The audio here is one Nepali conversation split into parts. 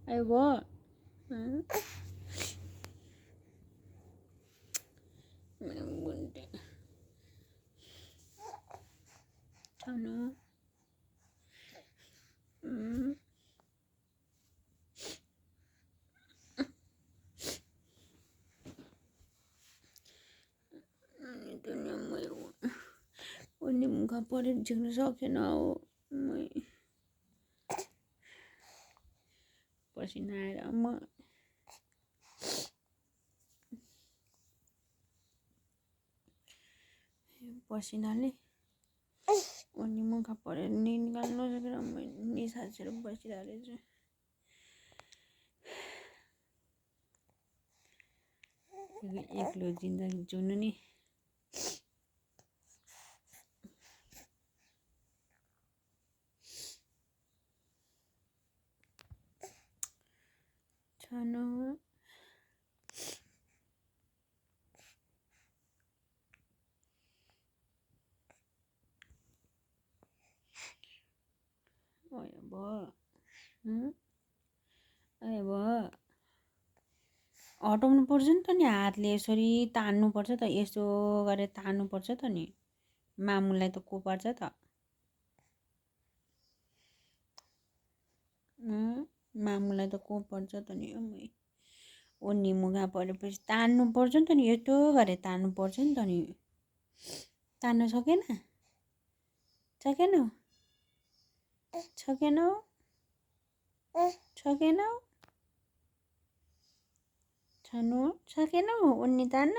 आयो भयो गुन्डे छानु दुनियाँ मेरो उनी मुखा परेर झिक्न सकेन हो पसिना आएर पसिनाले अनि मुखा परेर निकाल्नु नसकेर निसासेर बसिरहेको रहेछु एक्लो जिन्दगी जिउनु नि छानु अब हटाउनु पर्छ नि त नि हातले यसरी तान्नु पर्छ त यसो गरेर तान्नु पर्छ त नि मामुलाई त को पर्छ त मामुलाई त को पर्छ त नि ओनी मुगा परेपछि तान्नु पर्छ नि त नि यस्तो गरेर तान्नु पर्छ नि त नि तान्न सकेन छानु सकेन उनी तान्न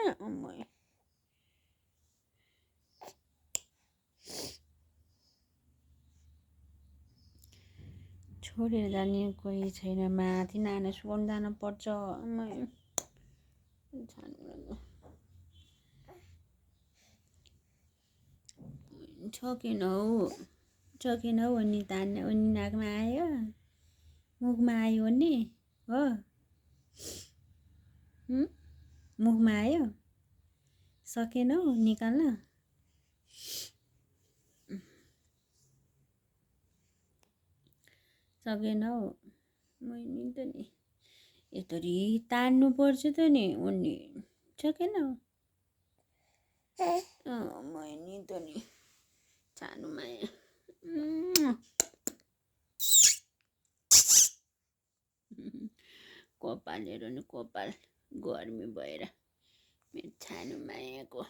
छोडेर जाने कोही छैन माथि नाना सुकाउनु जानु पर्छ सकेन हौ उनी तान्न उनी नाकमा आयो मुखमा आयो नि हो मुखमा आयो सकेनौ निकाल्न सकेनौ मैले त नि यसरी तान्नु पर्छ त नि उनी सकेनौ मैले त नि छानु माया कपाल हेर नि कपाल गर्मी भएर मेरो छानु मायाको